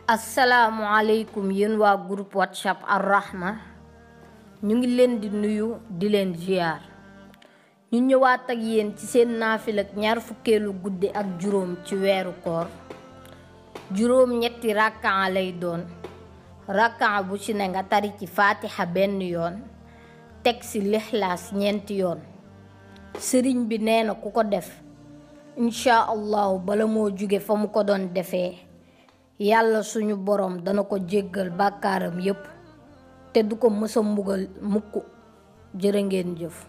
asalaamualeykum yéen waa groupe whatsapp Ar-Rahma ñu ngi leen di nuyu di leen ziar ñu ñëwaat ak yéen ci seen naafila ak ñaar fukkeelu guddi ak juróom ci weeru koor juróom ñetti rakkaa lay doon rakkaa bu ci ne nga tari ci faatixa benn yoon teg ci lixlaas ñeenti yoon sëriñ bi nee na ku ko def incha allahu bala moo jóge fa mu ko doon defee yàlla suñu borom dana ko jéggal bàkkaaram yépp te du ko mësa mbugal mukk jërë ngeen jëf